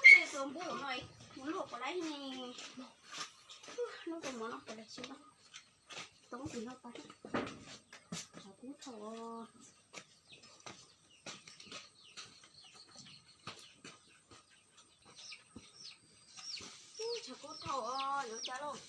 Tej tus npum no mus luaj puas laib ne. Lub tus mov no puas laib tsis, toob tim no pas. Tshav kub thaum, tshav kub thaum yuav cas lauj.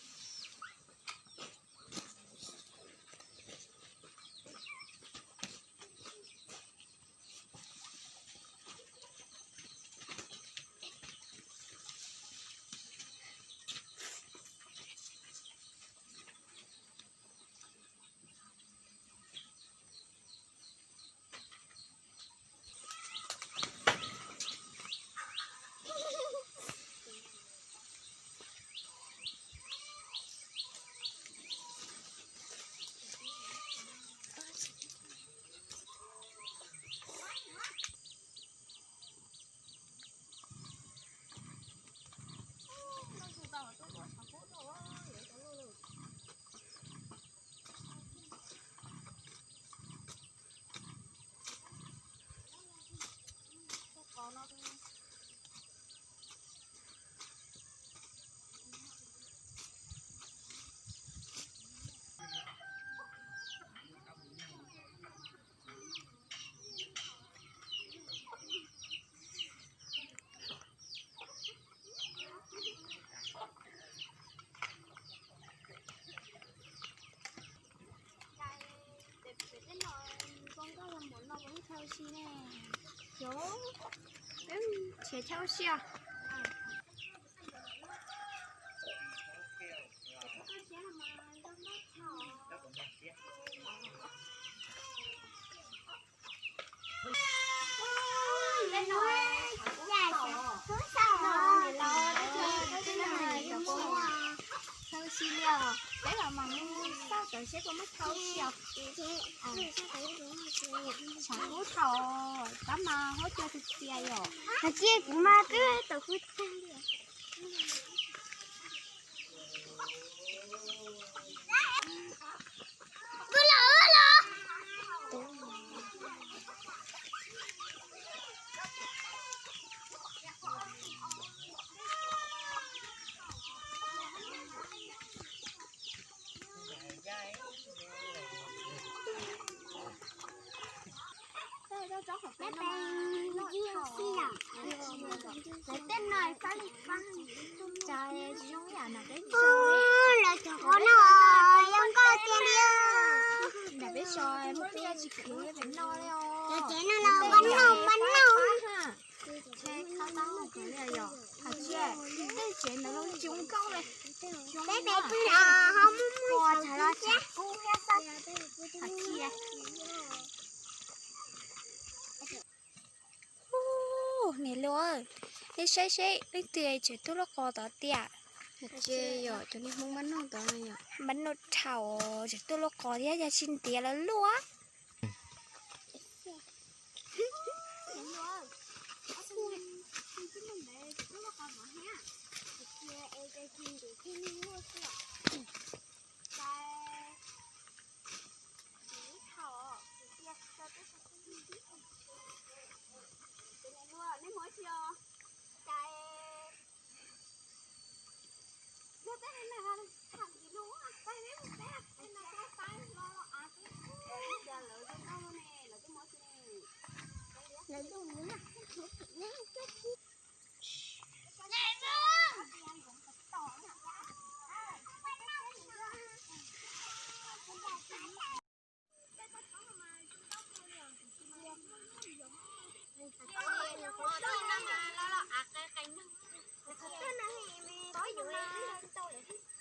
Ces thauj siab. Thauj siab li os, peb los mas mus xauj tawm seb puas muaj thauj siab. Tshav kub thaum tab mas huab cua txias txias yom. Hais tias kuv mas twb tau kub tag li. Tej no fab li fab, tsis zoo yam nram peb, lawv cov qhov no zoo nkauj tiag li. Nram peb so muaj tej tsis khiav pem no li os. Cov tsev no los npaj noj npaj noj. Hais tias tej tsev ntawd los zoo nkauj li. Peb pem pw los ho muaj muaj, tshav los tshav kub thiab xwb. Hais tias Ub, niam laus, nej saib seb leej twg tseem tuaj luaj qos tod tiag. Ces yog cov niag Hmoob npaj noj tod no yog npaj noj dhau, tseem tuaj luaj qos thiab, yog tsis ntiav lawv luaj.